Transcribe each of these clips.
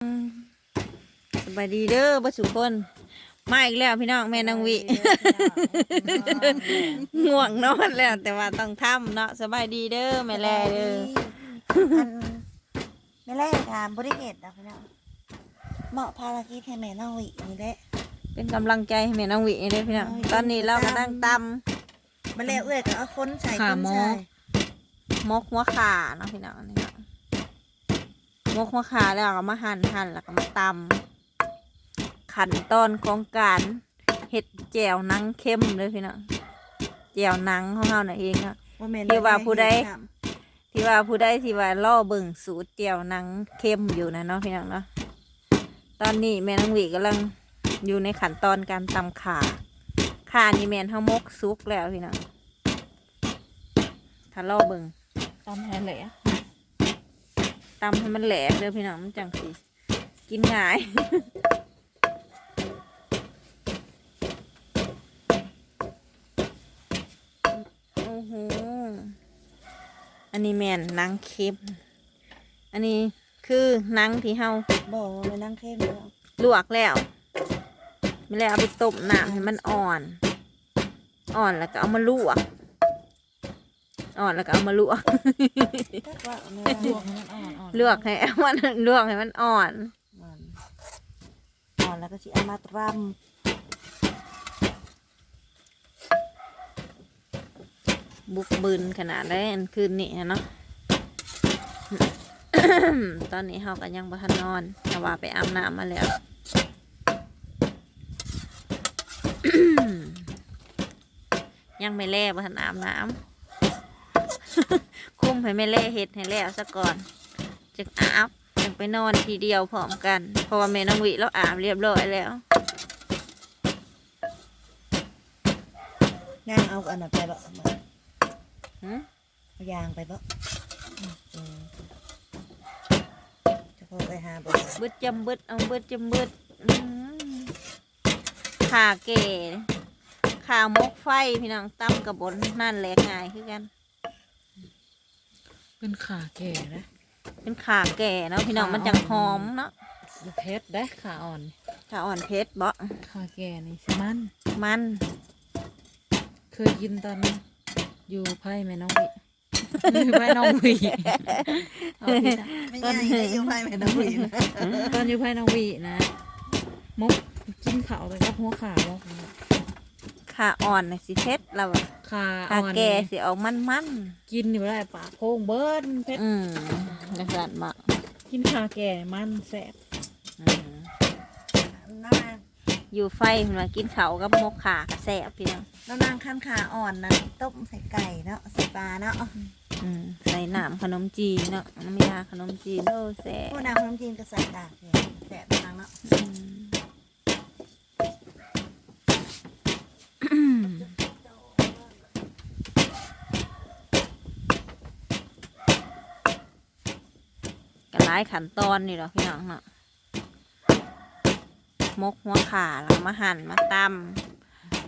ສະບາຍດີເດີເບິດສູ່ຄົນ. ມາອີກແລ້ວພີ່ນ້ອງ ແມ່ນາງວິ. ສະບາຍດີເດີພີ່ນ້ອງ. ງ່ວງນອນແລ້ວ ແຕ່ວ່າຕ້ອງທຳເນາະ. ສະບາຍດີເດີແມ່ແລເດີ. ສະບາຍດີ. ອັນ ແມ່ແລກະບໍ່ໄດ້ເຮັດດອກພີ່ນ້ອງ ມອບພາລະກິດໃຫ້ແມ່ນ້ອງວິນີ້ແຫຼະ ເປັນກຳລັງໃຈໃຫ້ແມ່ນ້ອງວິນີ້ເດີພີ່ນ້ອງ. ເອີຍ ຕອນນີ້ລາວກຳລັງຕຳ ມາແລ້ວ ເອື້ອຍກໍເອົາຄົນໃສ່ ຂ້າໝົກ ຄົນໃສ່ ໝົກຫົວຂ່າເນາະພີ່ນ້ອງ. ນີ້ເນາະ ໝົກຫົວຂ່າແລ້ວກໍມາຫັ່ນ ຫັ່ນແລ້ວກໍມາຕຳ. ຂັ້ນຕອນຂອງການເຮັດແຈ່ວໜັງເຄັມເດີພີ່ນ້ອງ ແຈ່ວໜັງຂອງເຮົານັ້ນເອງເນາະ. ບໍ່ແມ່ນ ທີ່ວ່າຜູ້ໃດ ທີ່ວ່າຜູ້ໃດທີ່ວ່າລໍເບິ່ງສູດແຈ່ວໜັງເຄັມຢູ່ນະເນາະພີ່ນ້ອງເນາະ. ຕອນນີ້ແມ່ນ້ອງວິກຳລັງຢູ່ໃນຂັ້ນຕອນການຕຳຂ່າ. ຂ່ານີ້ແມ່ນເຮົາໝົກສຸກແລ້ວພີ່ນ້ອງ ຖ້າລໍເບິ່ງ. ຕຳໃຫ້ແຫຼກ ຕຳໃຫ້ມັນແຫຼກເດີພີ່ນ້ອງ ມັນຈັ່ງຊິກິນງ່າຍ. ໂອ້ໂຫ ອັນນີ້ແມ່ນໜັງເຄັມ. ອັນນີ້ຄືໜັງທີ່ເຮົາ ບໍ່ ບໍ່ແມ່ນໜັງເຄັມເດີ ລວກແລ້ວ ແມ່ນແລ້ວເອົາໄປຕົ້ມນ້ຳໃຫ້ມັນອ່ອນ ອ່ອນແລ້ວກໍເອົາມາລວກ ອ່ອນແລ້ວກໍເອົາມາລວກ ຈັກວ່າແມ່ ລວກໃຫ້ມັນອ່ອນໆ ລວກໃຫ້ມັນ ລວກໃຫ້ມັນອ່ອນ ອ່ອນ ອ່ອນແລ້ວກໍຊິເອົາມາຕຳ. ບຸກບຶນຂະໜາດໃດອັນຄືນນີ້ຫັ້ນເນາະ. ຕອນນີ້ເຮົາກໍຍັງບໍ່ທັນນອນ ເພາະວ່າໄປອາບນ້ຳມາແລ້ວ. ຍັງແມ່ແລບໍ່ທັນອາບນ້ຳ ຄຸມໃຫ້ແມ່ແລເຮັດໃຫ້ແລ້ວຊະກ່ອນ ຈຶ່ງອາບ ຈັ່ງໄປນອນທີດຽວພ້ອມກັນ ເພາະວ່າແມ່ນ້ອງວິລາວອາບຮຽບຮ້ອຍແລ້ວ. ຍ່າງເອົາອັນນັ້ນໄປບໍ່? ຫື? ເອົາຢາງໄປບໍ່? ອືມ ເອີ ຈະພໍໄປຫາບໍ່? ເບິດຈຳເບິດ ເອົາເບິດຈຳເບິດ. ອືມ ຂ່າແກ່ ຂ່າໝົກໄຟພີ່ນ້ອງ ຕຳກະບໍ່ນັ້ນແຫຼກງ່າຍຄືກັນ. ເປັນຂ່າແກ່ນະ ເປັນຂ່າແກ່ເນາະພີ່ນ້ອງ ຂ່າອ່ອນ ມັນຈັ່ງຫອມເນາະ. ເຜັດເດ້ ຂ່າອ່ອນ ຂ່າອ່ອນເຜັດບໍ? ຂ່າແກ່ນີ້ຊິມັນ ມັນ. ເຄີຍກິນຕອນຢູ່ໄພແມ່ນ້ອງວິ ຢູ່ໄພນ້ອງວິ ເອົາ ແມ່ໃຫຍ່ໄດ້ຢູ່ໄພແມ່ນ້ອງວິນະ ຕອນຢູ່ໄພນ້ອງວິນະ ໝົກ ກິນເຂົ້າແລ້ວກັບຫົວຂ່າໝົກ. ຂ່າອ່ອນນະຊິເຜັດລະວ່າ ຂ່າ ຂ່າແກ່ ອ່ອນນີ້ຊິອອກມັນໆ ກິນນີ້ບໍ່ໄດ້ ປາກໂພງເບິດ ມັນເຜັດ. ອືມ ຈັ່ງຊັ້ນບໍ? ກິນຂ່າແກ່ມັນແຊບ. ອືມ ຢູ່ໄຟເພິ່ນວ່າກິນເຂົ້າກັບໝົກຂ່າກໍແຊບພີ່ນ້ອງ. ລາວນາງຄັນຂາອ່ອນນະ ຕົ້ມໃສ່ໄກ່ເນາະ ໃສ່ປາເນາະ. ອືມ ໃສ່ນ້ຳຂະໜົມຈີນເນາະ ນ້ຳຢາຂະໜົມຈີນ ໂອ້ ແຊບ. ໂອ້ ນ້ຳຂະໜົມຈີນກໍໃສ່ຕາກແດດ ແຊບນາງເນາະ. ອືມ ກໍຫຼາຍຂັ້ນຕອນຢູ່ດອກພີ່ນ້ອງເນາະ. ໝົກຫົວຂ່າ ແລ້ວມາຫັ່ນມາຕຳ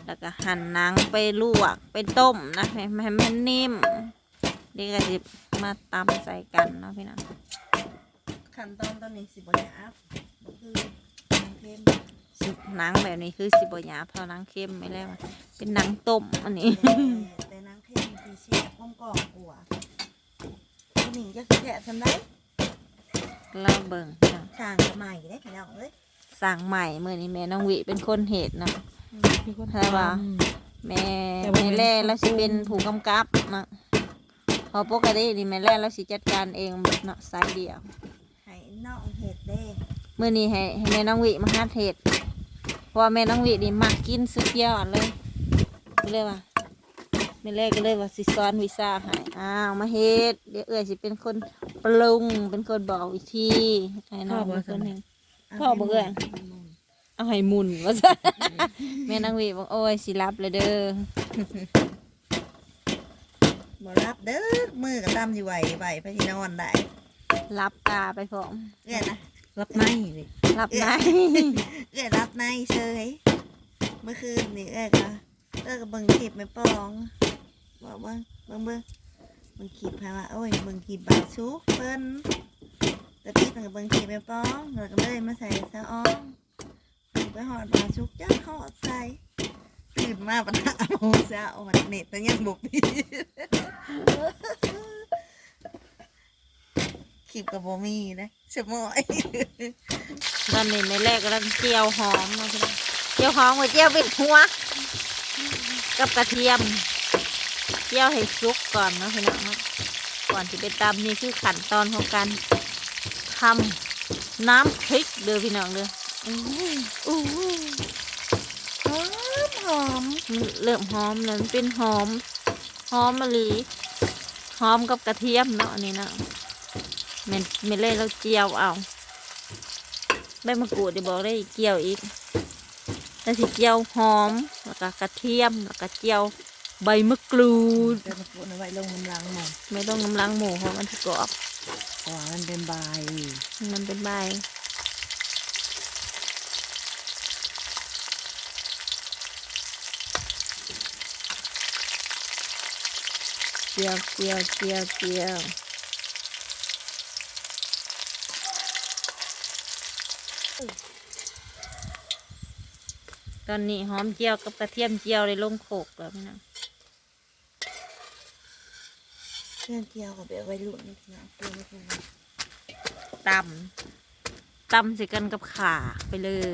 ແລ້ວກໍຫັ່ນໜັງໄປລວກໄປຕົ້ມນະ ໃຫ້ ໃຫ້ມັນນິ້ມ. ເດ ກໍຊິມາຕຳໃສ່ກັນເນາະພີ່ນ້ອງ. ຂັ້ນຕອນຕອນນີ້ຊິບໍ່ຫຍາບ ບໍ່ຄືໜັງເຄັມ ໜັງແບບນີ້ຄືຊິບໍ່ຫຍາບເທົ່າໜັງເຄັມແມ່ນແລ້ວ ເປັນໜັງຕົ້ມອັນນີ້. ແຕ່ ແຕ່ໜັງເຄັມນີ້ຊິແຊບ ກົມກ່ອມກວ່າ. ຕົວນີ້ຈັກຊິແຊບສ່ຳໃດ ລອງເບິ່ງ. ສ້າງໃໝ່ເດ້ພີ່ນ້ອງເອີຍ ສ້າງໃໝ່. ມື້ນີ້ແມ່ນ້ອງວິເປັນຄົນເຮັດເນາະ. ອືມ ເພາະວ່າແມ່ ແມ່ແລລາວຊິເປັນຜູ້ກຳກັບເນາະ ເພາະປົກກະຕິນີ້ແມ່ແລລາວຊິຈັດການເອງເບິດເນາະ ສາຍດຽວ. ໃຫ້ນ້ອງເຮັດເດ້ ມື້ນີ້ໃຫ້ ໃຫ້ແມ່ນ້ອງວິມາຫັດເຮັດ ເພາະວ່າແມ່ນ້ອງວິນີ້ມັກກິນສຸດຍອດເລີຍ ກໍເລີຍວ່າ ແມ່ແລກໍເລີຍວ່າຊິສອນວິຊາໃຫ້. ອ້າວ ມາເຮັດ ດຽວເອື້ອຍຊິເປັນຄົນປຸງ ເປັນຄົນບອກວິທີ ໃຫ້ນ້ອງເປັນຄົນເຮັດ. ພໍບໍ່ເອື້ອຍ? ເອົາໃຫ້ໝຸ່ນວ່າຊັ້ນ. ແມ່ນາງວິບອກ ໂອ້ຍ ຊິຫຼັບແລ້ວເດີ. ບໍ່ຫຼັບເດີ ມືກໍຕຳຢູ່ໄຫວໆ ໃຜຊິນອນໄດ້ ຫຼັບຕາໄປພ້ອມ. ເອື້ອຍນະ ຫຼັບໃນເດ້ ຫຼັບໃນ ເອື້ອຍຫຼັບໃນເຊີຍ. ມື້ຄືນນີ້ເອື້ອຍກໍ ເອື້ອຍກໍເບິ່ງຄລິບແມ່ປອງ ບອກເບິ່ງ ເບິ່ງ ເບິ່ງ ເບິ່ງຄລິບໃຜວ່າ ໂອ້ຍ ເບິ່ງຄລິບບ່າວສຸກເພິ່ນ ຕະກີ້ເພິ່ນກໍເບິ່ງຄລິບແມ່ປອງ ແລ້ວກໍເລີຍມາໃສ່ສາອອງ. ເພິ່ນໄປຮອດບ້ານສຸກຈັກຮອດໃສ ຕື່ນມາບັດຫ້າໂມງເຊົ້າ ບັດເນັດມັນຍັງບໍ່ປິດ ຄລິບກໍບໍ່ມີເດ້ ສະໝອຍ. ຕອນນີ້ແມ່ແລກກຳລັງຈຽວຫອມເນາະພີ່ນ້ອງ ຈຽວຫອມກໍຈຽວເປັນຫົວ ກັບກະທຽມ ຈຽວໃຫ້ສຸກກ່ອນເນາະພີ່ນ້ອງເນາະ ກ່ອນຊິໄປຕຳ. ນີ້ຄືຂັ້ນຕອນຂອງການທຳນ້ຳພລິກເດີພີ່ນ້ອງເດີ. ໂອ້ຍ ໂອ້ຍ ຫອມ ຫອມ ເລີ່ມຫອມແລ້ວ ມັນເປັນຫອມ ຫອມອີ່ຫຼີ ຫອມກັບກະທຽມເນາະ ອັນນີ້ເນາະ. ແມ່ນ ແມ່ນເລີຍລາວຈຽວເອົາ ໃບມະກູດນີ້ບອກໄດ້ຈຽວອີກ ແລ້ວຊິຈຽວຫອມ ແລ້ວກະກະທຽມ ແລ້ວກະຈຽວໃບມະກຣູດ. ໃບມະກຣູດເອົາໄວ້ລົງນຳຫຼັງໝູ່ ໄວ້ລົງນຳຫຼັງໝູ່ ເພາະມັນຊິກອບ ເພາະວ່າມັນເປັນໃບ ມັນເປັນໃບ. ຈຽວ ຈຽວ ຈຽວ ຈຽວ. ຕອນນີ້ຫອມຈຽວກັບກະທຽມຈຽວໄດ້ລົງໂຄກແລ້ວພີ່ນ້ອງ. ເຄື່ອງກ່ຽວກໍແບບໄວລຸ້ນເນາະ ກ່ຽວໄວ້ກ່ອນ ຕຳ ຕຳໃສ່ກັນກັບຂ່າໄປເລີຍ.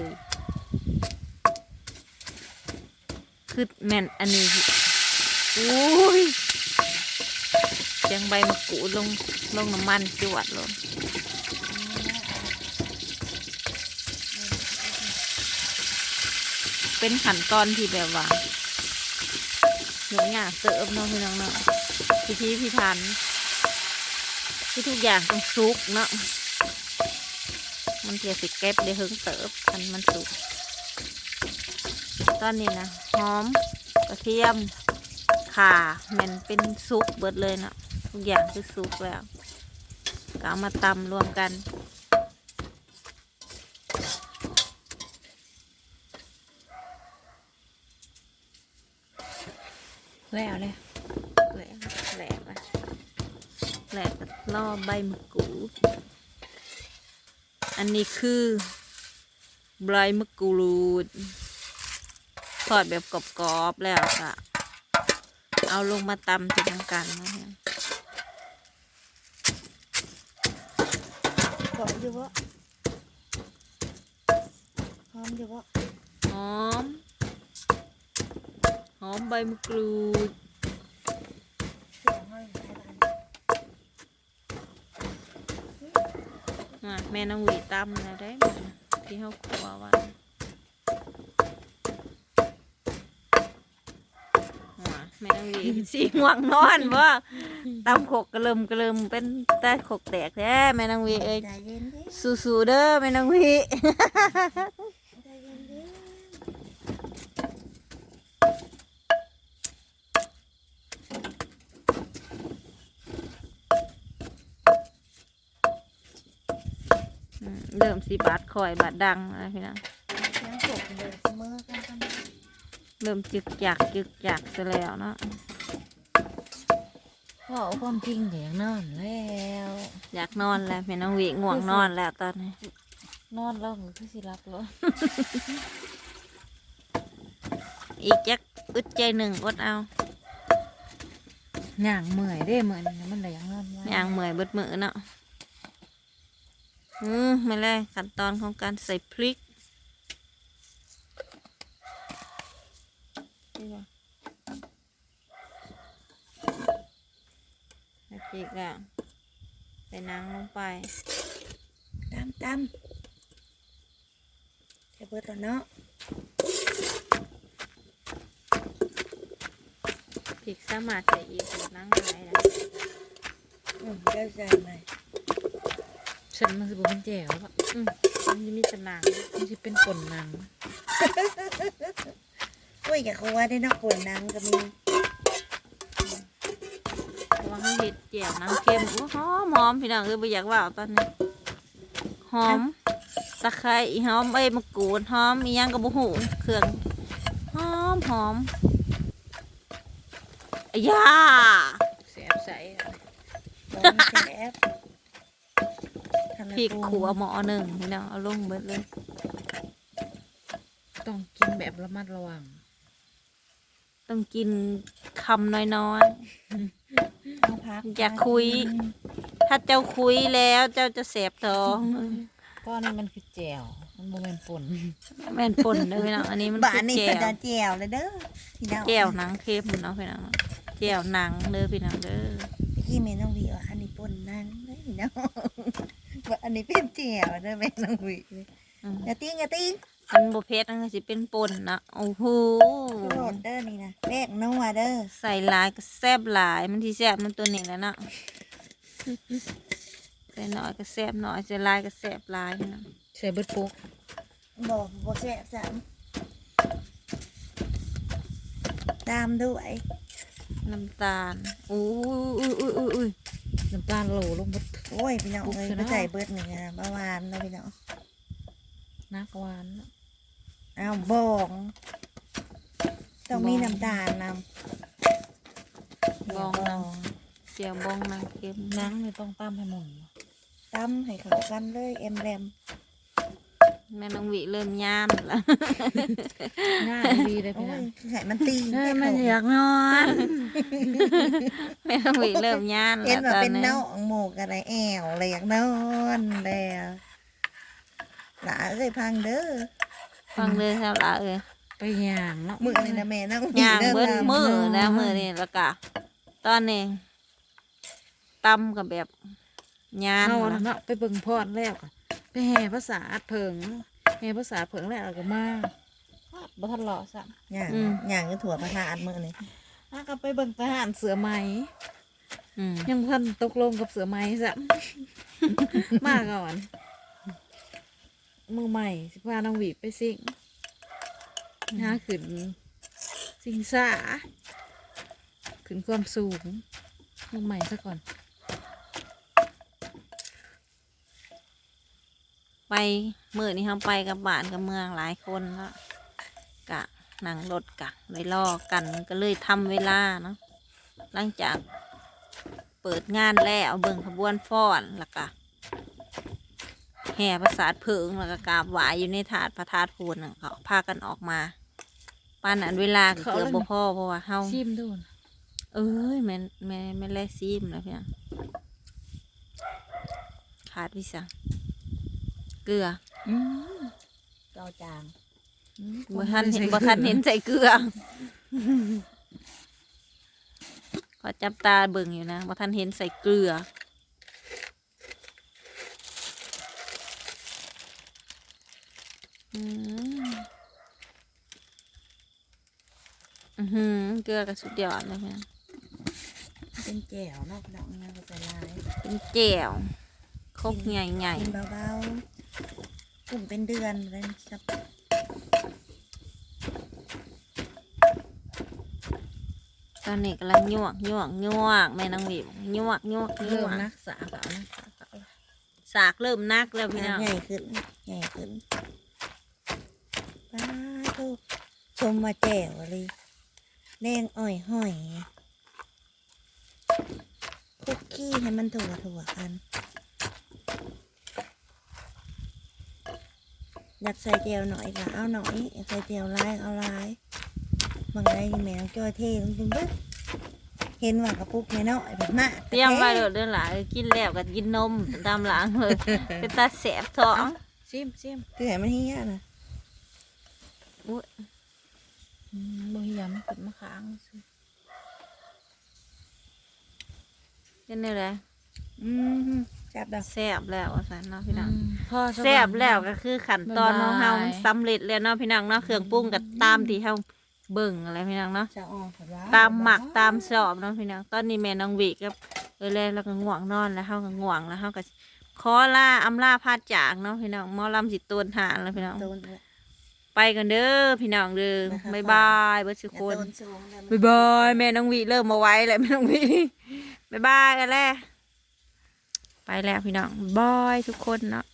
ຄືແມ່ນອັນນີ້ ໂອ້ຍ ຈຽວໃບມະກູດລົງ ລົງນ້ຳມັນຈວດໂລດ. ເປັນຂັ້ນຕອນທີ່ແບບວ່າຫຍຸ້ງຍາກເຕີບເນາະ ພີ່ນ້ອງເນາະ ພິຖີພິຖັນ ຄືທຸກຢ່າງຕ້ອງສຸກເນາະ ມັນເທື່ອຊິເກັບໄດ້ເຫິງເຕີບ ຄັນມັນສຸກ. ຕອນນີ້ນະ ຫອມ ກະທຽມ ຂ່າ ແມ່ນເປັນສຸກເບິດເລີຍເນາະ ທຸກຢ່າງຄືສຸກແລ້ວ ກໍເອົາມາຕຳລວມກັນ. ແລ້ວແຫຼະ ແລ້ວ ແລ້ວ ແລ້ວກໍລໍໃບມະກູດ. ອັນນີ້ຄືໃບມະກຣູດ ທອດແບບກອບໆ ແລ້ວກໍເອົາລົງມາຕຳໃສ່ນຳກັນເນາະ. ຫອມຢູ່ບໍ່? ຫອມຢູ່ບໍ່? ຫອມ ຫອມໃບມະກຣູດ. ມາ ແມ່ນ້ອງຫວີຕຳແລ້ວເດ້ ທີ່ເຮົາຂົ້ວໄວ້. ແມ່ນາງຫວີຊິງ່ວງນອນບໍ່? ຕຳຄົກກະເລີມກະເລີມ ເປັນຕາຄົກແຕກແທ້ແມ່ນາງຫວີເອີຍ. ໃຈເຢັນເດີ້ ສູ້ໆເດີ້ແມ່ນາງຫວີ. ໃຈເຢັນເດີ້. ອືມ ເລີ່ມຊິບາດຄ້ອຍບາດດັງແລ້ວພີ່ນ້ອງ. ຍັງກົກເດີ ສະເໝີກັນ ເລີ່ມຈຶກຈັກຈຶກຈັກຊະແລ້ວເນາະ. ເວົ້າຄວາມຈິງກໍຢາກນອນແລ້ວ ຢາກນອນແລ້ວ ແມ່ນ້ອງຫວີງ່ວງນອນແລ້ວຕອນນີ້. ນອນແລ້ວກໍຄືຊິຫຼັບໂລດ. ອີກຈັກອຶດໃຈໜຶ່ງ ອົດເອົາ. ຍ່າງເມື່ອຍເດ້ ມື້ນີ້ມັນລະຢາກນອນ ຍ່າງເມື່ອຍເບິດມື້ເນາະ. ອືມ ມາແລ້ວ ຂັ້ນຕອນຂອງການໃສ່ພລິກ. ແລ້ວພລິກກໍໃສ່ໜັງລົງໄປ ຕຳໆ ໃສ່ເບິດແລ້ວເນາະ. ພລິກສາມາດໃສ່ອີກ ໜັງຫຼາຍນະ. ອືມ ແລ້ວໃສ່ໃໝ່ ຊັ້ນມັນຊິບໍ່ເປັນແຈ່ວເນາະ. ອືມ ມັນຊິມີແຕ່ໜັງ ມັນຊິເປັນປົ່ນໜັງ. ໂອ້ຍ ຢາກຮູ້ວ່າໄດ້ເນາະ ປົ່ນໜັງກໍມີ. ເພາະວ່າເຮົາເຮັດແຈ່ວໜັງເຄັມ. ໂອ້ ຫອມໆ ພີ່ນ້ອງເອີຍ ບໍ່ຢາກເວົ້າຕອນນີ້. ຫອມຕະໄຄ ຫອມໃບມະກູດ ຫອມອີ່ຫຍັງກໍບໍ່ຮູ້ ເຄື່ອງຫອມໆ. ອາຢາ ແຊບໃສ ຂອງແຊບ. ຫາ ພິກຂົ້ວໝໍ້ໜຶ່ງ ພີ່ນ້ອງ ເອົາລົງເບິດເລີຍ. ຕ້ອງກິນແບບລະມັດລະວັງ. ຕ້ອງກິນຄຳນ້ອຍໆ ເອົາຜັກ ຢ່າຄຸຍ ຖ້າເຈົ້າຄຸຍແລ້ວເຈົ້າຈະແສບທ້ອງ. ເພາະອັນນີ້ມັນຄືແຈ່ວ ມັນບໍ່ແມ່ນປົ່ນ ແມ່ນປົ່ນເດີພີ່ນ້ອງ. ອັນນີ້ມັນຄືແຈ່ວ ແຈ່ວແລ້ວເດີພີ່ນ້ອງ ແຈ່ວໜັງເຄັມເນາະພີ່ນ້ອງ ແຈ່ວໜັງເດີພີ່ນ້ອງເດີ. ຕະກີ້ແມ່ນ້ອງວີວ່າ ອັນນີ້ປົ່ນໜັງເດີພີ່ນ້ອງ ວ່າອັນນີ້ເປັນແຈ່ວເດີແມ່ນ້ອງວີ. ອືມ ຢ່າຕີງ ຢ່າຕີງ ມັນບໍ່ເຜັດ ມັນກໍຊິເປັນປົ່ນເນາະ. ໂອ້ໂຫ ໂລດເດີນີ້ນະ ແປ້ງນົວເດີ ໃສ່ຫຼາຍກໍແຊບຫຼາຍ ມັນຊິແຊບນຳຕົວນີ້ແຫຼະເນາະ. ໃສ່ໜ້ອຍກໍແຊບໜ້ອຍ ໃສ່ຫຼາຍກໍແຊບຫຼາຍພີ່ນ້ອງ. ໃສ່ເບິດໂປກ ບໍ່ ບໍ່ແຊບຊ້ຳ. ຕາມດ້ວຍນ້ຳຕານ. ໂອ້ຍ ນ້ຳຕານໂຫຼລົງເບິດ. ໂອ້ຍ ພີ່ນ້ອງເອີຍ ໄປໃສ່ເບິດນີ້ນະ ບໍ່ຫວານເນາະພີ່ນ້ອງ. ໜັກຫວານເນາະ. ອ້າວ ບອງ ຕ້ອງມີ ບອງ ນ້ຳຕານນຳ. ບອງ ບອງ ແຈ່ວບອງໜັງເຄັມ. ໜັງນີ້ຕ້ອງຕຳໃຫ້ໝຸ່ນ ຕຳໃຫ້ເຂົ້າກັນເລີຍ ແອມແລມ. ແມ່ນ້ອງວິເລີ່ມຢ້ານລະ ງ່າຍດີເດ້ພີ່ນ້ອງ. ໂອ້ຍ ໃຫ້ມັນຕີງ ເອີ ແຕ່ ມັນ ເຂົາ ຢາກນອນ ແມ່ນ້ອງວິເລີ່ມຢ້ານລະ. ເຫັນວ່າເປັນ ຕອນນີ້ ນ້ອງໝູກະໄດ້ແອວລະ ຢາກນອນແລ້ວ. ຫຼ້າເອີຍ ຟັງເດີ ຟັງເດີສາວຫຼ້າເອີຍ. ໄປຍ່າງເນາະ ມື້ນີ້ນະແມ່ນ້ອງ ຍ່າງເບິດມື້ນະມື້ນີ້. ແລ້ວກະຕອນນີ້ຕຳກໍແບບຍ່ານ ເຮົາ ລະ ເນາະ ໄປເບິ່ງພອນແລ້ວກໍໄປແຫ່ປາສາດເຜິ້ງ ແຫ່ປາສາດເຜິ້ງແລ້ວກໍມາ ບໍ່ທັນເລາະຊ້ຳ. ຍ່າງ ອືມ ຍ່າງຢູ່ທົ່ວພະທາດມື້ນີ້ ຫາກໍໄປເບິ່ງທະຫານເສືອໃໝ່. ອືມ ຍັງບໍ່ທັນຕົກລົງກັບເສືອໃໝ່ຊ້ຳ ມາກ່ອນ. ມື້ໃໝ່ຊິພານ້ອງຫວີໄປຊິງ ອືມ ຫາຂຶ້ນຊິງຊ້າ ຂຶ້ນຄວາມສູງ ມື້ໃໝ່ຊະກ່ອນ. ໄປ ມື້ນີ້ເຮົາໄປກັບບ້ານກັບເມືອງຫຼາຍຄົນເນາະ ກະນັ່ງລົດກະໄດ້ລໍກັນ ກໍເລີຍທຳເວລາເນາະ. ຫຼັງຈາກເປີດງານແລ້ວ ເບິ່ງຂະບວນຟ້ອນ ແລ້ວກະແຫ່ປາສາດເຜິ້ງ ແລ້ວກະກາບໄຫວ້ຢູ່ໃນທາດ ພະທາດພູນ ແລ້ວກໍພາກັນອອກມາ. ປານນັ້ນເວລາກໍເກືອບບໍ່ພໍ ເຂົາ ເພາະວ່າເຮົາ ຊີມດູນະ. ເອີຍ ແມ່ນ ແມ່ນ ແມ່ນແລະ ຊີມແລ້ວພຽງ ຂາດວິຊາ ເກືອ. ອືມ ເກົາຈາງ ອືມ ບໍ່ທັນເຫັນ ບໍ່ທັນເຫັນໃສ່ເກືອ ຂໍຈັບຕາເບິ່ງຢູ່ນະ ບໍ່ທັນເຫັນໃສ່ເກືອ. ອືມ ອືຫື ເກືອກໍສຸດຍອດເລີຍ ເປັນແຈ່ວເນາະພີ່ນ້ອງ ຍັງກໍຈະຫຼາຍ ເປັນແຈ່ວ ຄົກໃຫຍ່ໆ ກິນເບົາໆ ກຸ້ມເປັນເດືອນເລີຍ. ຕອນນີ້ກຳລັງຍວກ ຍວກ ຍວກ ແມ່ນາງວິວ ຍວກ ຍວກ ຍວກ ເລີ່ມໜັກສາກແລ້ວ ໜັກສາກແລ້ວ ສາກເລີ່ມໜັກແລ້ວພີ່ນ້ອງ ໃຫຍ່ຂຶ້ນ ໃຫຍ່ຂຶ້ນ. ປາໂທ ຊົມວ່າແຈ່ວອີ່ຫຼີ ແດງອ່ອຍຫອຍ. ຄຸກຄີ້ໃຫ້ມັນທົ່ວໆກັນ ຢາກໃສ່ແຈ່ວໜ້ອຍກໍເອົາໜ້ອຍ ຢາກໃສ່ແຈ່ວຫຼາຍເອົາຫຼາຍ. ບາງໃດນີ້ແມ່ນ້ອງຈ້ອຍເທລົງຈົນເບິດ ເຫັນວ່າກະປຸກນ້ອຍໆ ມາ ຕຽມໄວ້ໂລດເດີຫຼ້າເອີຍ ກິນແລ້ວກໍກິນນົມຕາມຫຼັງເລີຍ ເປັນຕາແສບທ້ອງ. ຊີມ ຊີມ ຄືໃຫ້ມັນເຮຍນະ. ໂອ້ຍ ອືມ ບໍ່ເຮຍ ມັນຂຶ້ນມາຄ້າງຊື່. ເປັນແນວໃດ? ອືມ ແຊບແລ້ວ ແຊບແລ້ວວ່າຊັ້ນເນາະພີ່ນ້ອງ. ອືມ ພໍ ແຊບແລ້ວກໍຄືຂັ້ນຕອນຂອງເຮົາ ບາຍບາຍ ມັນສຳເລັດແລ້ວເນາະພີ່ນ້ອງເນາະ. ເຄື່ອງປຸງກໍຕາມທີ່ເຮົາເບິ່ງຫັ້ນແຫຼະພີ່ນ້ອງເນາະ ຕາມມັກຕາມຊອບເນາະພີ່ນ້ອງ. ຕອນນີ້ແມ່ນ້ອງວິກັບເອື້ອຍແລລາວກໍງ່ວງນອນແລ້ວ ເຮົາກໍງ່ວງແລ້ວ ເຮົາກໍຂໍລາອຳລາພາຈາກເນາະພີ່ນ້ອງ. ໝໍລຳຊິໂຕນຫານແລ້ວພີ່ນ້ອງ ໂຕນແລ້ວ. ໄປກ່ອນເດີພີ່ນ້ອງເດີ ບາຍບາຍເບິດສູ່ຄົນ ໂຕນສູງແລ້ວ ບາຍບາຍ. ແມ່ນ້ອງວິເລີ່ມບໍ່ໄຫວແລ້ວ ແມ່ນ້ອງວິ ບາຍບາຍກັນແລ້ວ ໄປແລ້ວພີ່ນ້ອງ ບາຍທຸກຄົນເນາະ.